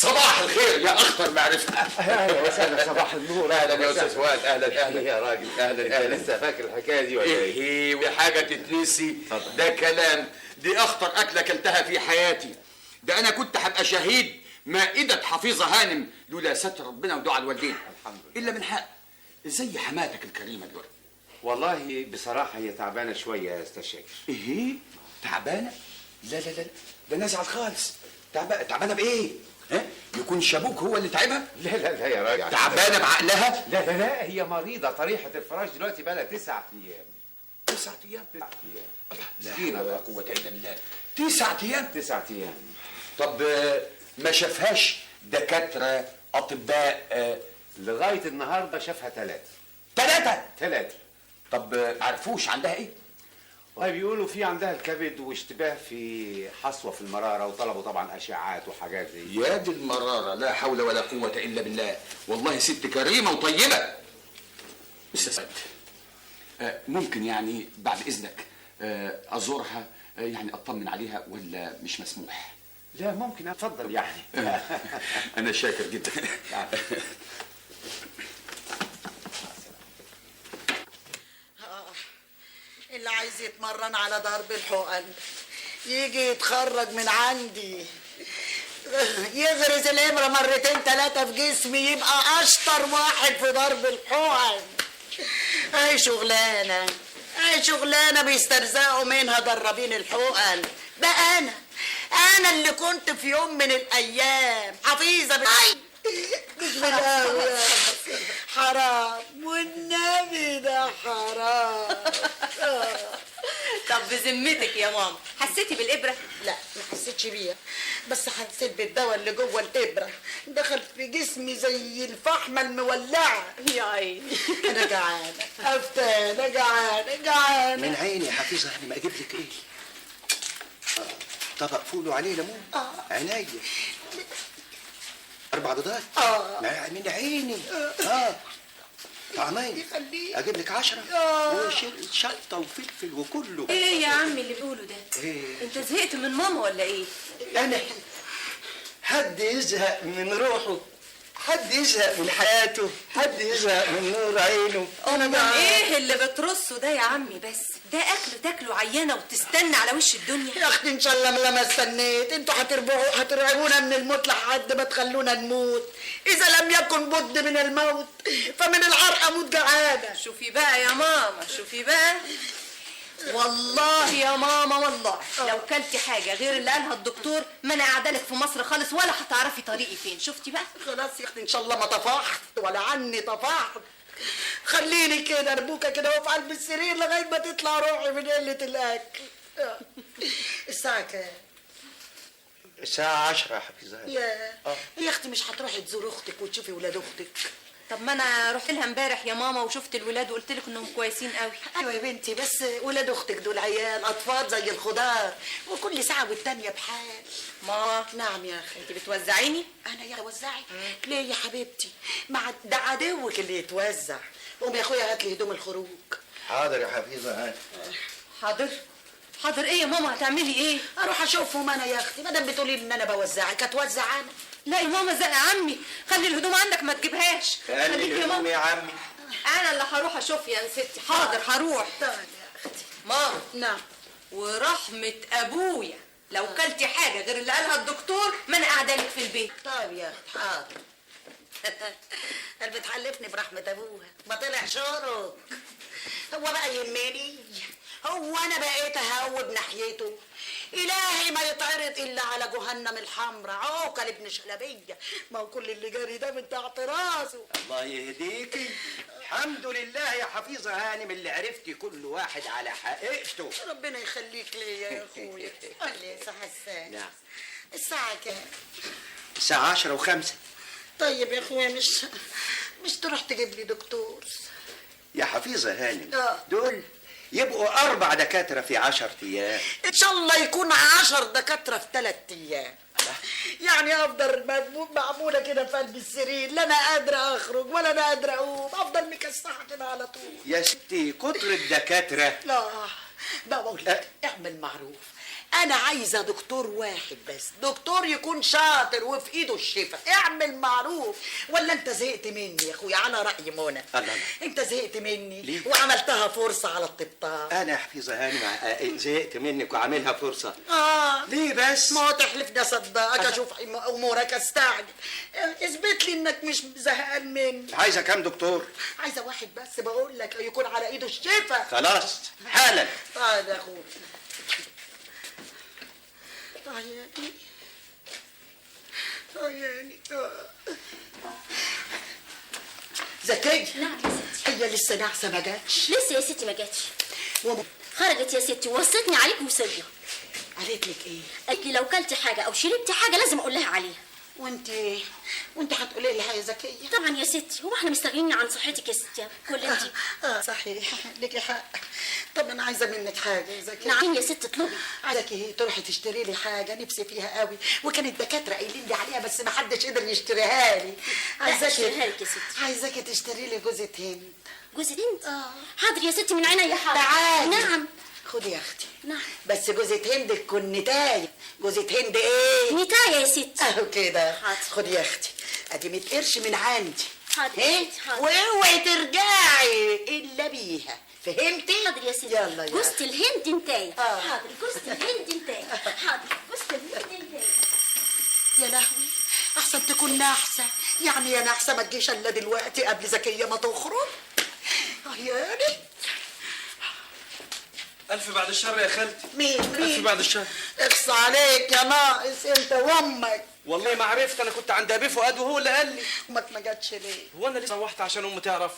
صباح الخير يا اخطر معرفة. اهلا وسهلا، صباح النور. اهلا يا استاذ فؤاد. اهلا اهلا يا راجل. اهلا اهلا. لسه فاكر الحكاية دي ولا ايه؟ ايه وحاجه تتنسي؟ ده كلام، دي اخطر اكله اكلتها في حياتي. ده انا كنت هبقى شهيد مائدة حفيظة هانم لولا ستر ربنا ودعاء الوالدين. الحمد لله. الا من حق. ازاي حماتك الكريمة دلوقتي؟ والله بصراحة هي تعبانة شوية يا استاذ شاكر. ايه تعبانة؟ لا لا لا ده انا ازعل خالص. تعبانة بايه؟ ها؟ يكون شابوك هو اللي تعبها؟ لا لا لا يا راجل. تعبانة بعقلها؟ لا لا لا، هي مريضه طريحه الفراش دلوقتي بقى لها 9 ايام. 9 ايام؟ 9 ايام. لا حول ولا قوة الا بالله. 9 ايام؟ 9 ايام. طب ما شافهاش دكاترة اطباء؟ لغاية النهارده شافها 3. 3؟ 3. طب عرفوش عندها ايه؟ والله بيقولوا في عندها الكبد واشتباه في حصوه في المرارة، وطلبوا طبعا اشعاعات وحاجات زي دي. يا دي المرارة، لا حول ولا قوة الا بالله. والله ست كريمة وطيبة. استاذ ممكن يعني بعد اذنك ازورها، يعني اطمن عليها ولا مش مسموح؟ لا ممكن، اتفضل يعني. انا شاكر جدا. اللي عايز يتمرن على ضرب الحقن يجي يتخرج من عندي، يغرز الإبرة 2 3 في جسمي يبقى أشطر واحد في ضرب الحقن. أي شغلانة، أي شغلانة بيسترزقوا منها ضرابين الحقن. بقى أنا اللي كنت في يوم من الأيام حفيظة مش بالقوي. حرام والنبي ده حرام. طب بذمتك يا ماما حسيتي بالإبرة؟ لا ما حسيتش بيها، بس حسيت بالدواء اللي جوه الإبرة، دخل في جسمي زي الفحمة المولعة. يا عيني. أنا جعانة أفتانة، جعانة جعانة. من عيني يا حفيظة، أنا ما أجيب لك إيه؟ طبق فول وعليه ليمون. عينيا. 4 بيضات. من عيني. طعمين. اجيب لك 10. وشطه وفلفل وكله. ايه يا عمي اللي بيقوله ده؟ إيه؟ انت زهقت من ماما ولا ايه؟ انا حد يزهق من روحه؟ حد يزهق من حياته؟ حد يزهق من نور عينه؟ انا ايه اللي بترصه ده يا عمي؟ بس ده اكل تاكله عيانه وتستنى على وش الدنيا. يا اختي ان شاء الله ما استنيت، انتوا هترعبونا من الموت لحد ما تخلونا نموت. اذا لم يكن بد من الموت فمن العرق اموت جعانة. شوفي بقى يا ماما، شوفي بقى. والله يا ماما والله لو كلتي حاجة غير اللي قالها الدكتور ما انا قاعدة لك في مصر خالص ولا هتعرفي طريقي فين. شفتي بقى؟ خلاص يا اختي ان شاء الله ما طفحت ولا عني طفحت. خليني كده اربوكه كده وفي قلب السرير لغاية ما تطلع روحي من قلة الاكل. الساعة كام؟ الساعة 10 يا حفيظة. يا اختي مش هتروحي تزور اختك وتشوفي ولاد اختك؟ طب ما انا رحت لها امبارح يا ماما وشفت الولاد وقلت لك انهم كويسين قوي. ايوه يا بنتي، بس ولاد اختك دول عيال اطفال زي الخضار، وكل ساعة والتانية بحال. ماما. نعم يا اخي. انت بتوزعيني؟ انا يا اوزعي؟ ليه يا حبيبتي؟ مع ده عدوك اللي يتوزع. قوم يا اخويا هات لي هدوم الخروج. حاضر يا حفيظة. حاضر حاضر. ايه يا ماما هتعملي ايه؟ اروح اشوفهم انا يا اختي، ما دام بتقولي ان انا بوزعك هتوزع انا. لا يا ماما زق عمي، خلي الهدوم عندك ما تجيبهاش. خلي الهدوم يا عمي. انا اللي هروح اشوف يا ستي. حاضر هروح. طيب يا اختي. ماما. نعم. ورحمة ابويا لو كلتي حاجة غير اللي قالها الدكتور ما انا قاعدة لك في البيت. طيب يا اختي حاضر. قال بتحلفني برحمة ابوها، ما طلع شورك. هو بقى يهمني؟ هو انا بقيت اهوب ناحيته؟ الهي ما يتعرض الا على جهنم الحمراء عوكل ابن شلبيه. ما هو كل اللي جاري ده من تحت راسه. الله يهديكي. الحمد لله يا حفيظة هانم اللي عرفتي كل واحد على حقيقته. ربنا يخليك ليا يا اخويا. قول لي يا حسان. نعم. الساعة كام؟ الساعة 10:05. طيب يا اخويا مش تروح تجيب لي دكتور؟ يا حفيظة هانم دول يبقوا 4 دكاترة في 10 أيام. إن شاء الله يكون 10 دكاترة في 3 أيام. يعني أفضل معمولة كده في قلب السرير، لا أنا قادرة أخرج ولا أنا قادرة أقوم، أفضل مكسحة كده على طول. يا ستي كتر الدكاترة. لا بقى بقول لك اعمل معروف، انا عايزه دكتور واحد بس، دكتور يكون شاطر وفي ايده الشفا. اعمل معروف، ولا انت زهقت مني يا اخويا؟ على راي منى. الله، انت زهقت مني ليه؟ وعملتها فرصة على الطبطاب. انا يا حفيظة هانم زهقت منك وعاملها فرصة. ليه بس؟ ما هو تحلفني اصدقك، اشوف امورك، استعجل. اثبت لي انك مش زهقان مني. عايزه كام دكتور؟ عايزه واحد بس، بقول لك يكون على ايده الشفا. خلاص حالا. طيب يا اخويا. عياني عياني. زكية. نعم يا ستي. هي لسه نعسة ما جاتش؟ لسه يا ستي ما جاتش. خرجت يا ستي ووصتني عليك وصية. قالت لك ايه؟ قالت لي لو كلتي حاجة أو شربتي حاجة لازم أقول لها عليها. وانت هتقولي لها يا زكية؟ طبعا يا ستي، هو احنا مستغنيين عن صحتك يا ستي كل انت. صحيح لك حق. طب انا عايزه منك حاجة يا زكية. نعم يا ست اطلبي. عايزاكي ايه؟ تروحي تشتري لي حاجة نفسي فيها قوي، وكان الدكاترة قايلين لي عليها بس ما حدش قدر يشتريها لي. عايزاكي اشتريها لك يا ستي. عايزاكي تشتري لي جوزة هند. جوزة هند؟ حاضر يا ستي من عينيا. حاضر. تعالي. نعم. خدي يا اختي. نعم. بس جوزة هند تكون نتاية. جوزة هند ايه؟ نتاية يا ستي. اهو كده. حاضر. خدي يا اختي، ادي 100 قرش من عندي. حاضر يا ستي. حاضر. واوعي ترجعي الا بيها، فهمتي؟ حاضر يا ستي. يلا يلا. جوزة الهند نتاية. حاضر جوزة الهند نتاية. حاضر جوزة الهند نتاية. يا لهوي، احسن تكون نحسه. يعني يا نحسه ما تجيش الا دلوقتي قبل زكية ما تخرج. عياني. ألف بعد الشر يا خالتي. مين؟ ألف بعد الشر. اخص عليك يا ناقص انت وامك. والله ما عرفت، انا كنت عند ابي فؤاد وهو اللي قال لي. امك ما جاتش ليه؟ هو انا لسه روحت عشان امي تعرف؟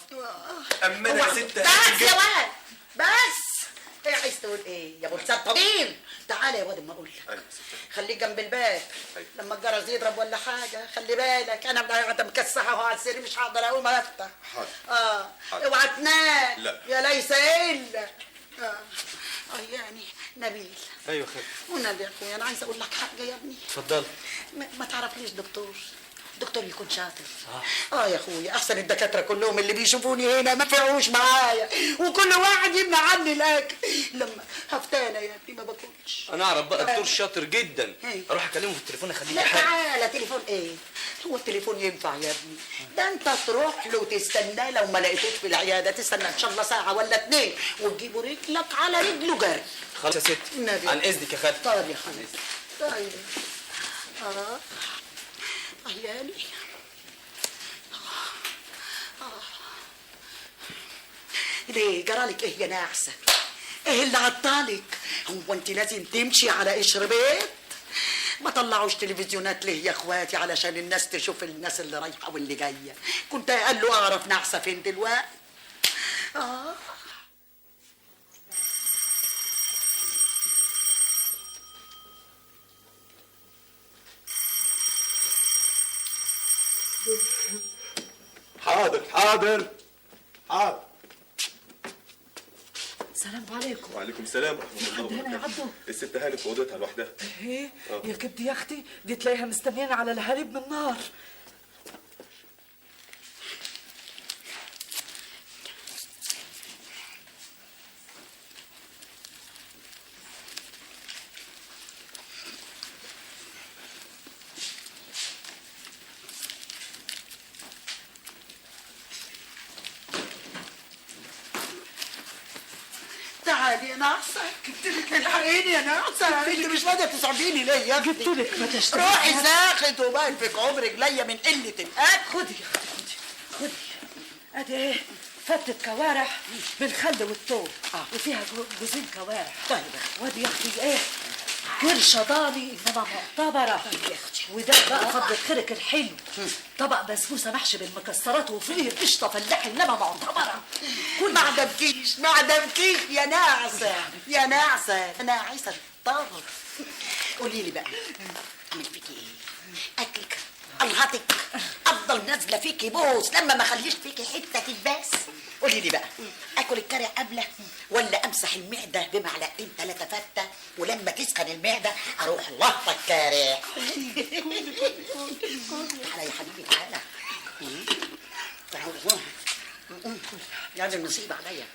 اما انا يا ست. بس يا واد بس. ايه عايز تقول ايه يا ابو لسان طويل؟ تعالى يا واد اما اقول لك. خليك جنب الباب لما الجرس يضرب ولا حاجة، خلي بالك انا قاعدة مكسحه اهو على السرير مش هقدر اقوم افتح. حاضر. اوعى تنام. لا يا ليس الا. يعني نبيل. ايوه خالتي. والنبي يا اخويا انا عايزه اقول لك حاجة يا ابني. اتفضل. ما تعرفليش دكتور؟ دكتور يكون شاطر. يا اخويا احسن الدكاترة كلهم اللي بيشوفوني هنا ما فيعوش معايا، وكل واحد يمنع عني الاكل. لما هفتانه يا ابني ما باكلش. انا اعرف بقى دكتور شاطر جدا، اروح اكلمه في التليفون اخليه. لا تعالى. تليفون ايه؟ هو التليفون ينفع يا ابني؟ ده انت تروح له وتستناه، لو ما لقيتوش في العيادة تستنى ان شاء الله ساعة ولا اتنين وتجيبوا رجلك على رجله جري. خلاص يا ستي، عن اذنك يا خالتي. طيب يا حبيبي. طيب. عيالي. ليه جرالك ايه يا ناعسه؟ ايه اللي عطلك؟ هو انت لازم تمشي على قشر بيت؟ ما طلعوش تلفزيونات ليه يا اخواتي علشان الناس تشوف الناس اللي رايحة واللي جاية؟ كنت قال له اعرف نعسه فين دلوقتي. حاضر حاضر حاضر. السلام عليكم. وعليكم السلام ورحمة الله وبركاته. هنا يا عبدو؟ الست هاني في اوضتها لوحدها. ايه يا كبدي يا اختي، دي تلاقيها مستنيانا على الهريب من النار. تعالي يا نعسة. جبتلك الحقيني يا نعسة، انت مش راضية تسعفيني ليه يا اختي؟ جبتلك ما تشتري. روحي ساخت وبقلبك عمر رجليا من قلة الأكل. خدي يا اختي، خدي خدي. ادي ايه؟ فتة كوارع بالخل والثوم. وفيها جوزين كوارع. طيب. وادي يا اختي ايه؟ كرشه ضاني انما معتبره. طيب يا اختي. وده بقى فضل خيرك الحلو، طبق بسبوسه محشي بالمكسرات وفيه قشطه فلاح انما معتبره. كل ما عدمكيش ما عدمكيش يا ناعسه يا ناعسه يا ناعسه. طب قولي لي بقى، اعمل فيكي ايه؟ اكلك الهطك افضل نازله فيكي بوس لما ما خليش فيكي حتة تتباس. قولي لي بقى، اكل الكارع قبله ولا امسح المعدة بمعلقتين ثلاثة فته، ولما تسخن المعدة اروح لهطه الكارع؟ تعالى يا حبيبي تعالى. تعالى يا دي المصيبة عليا.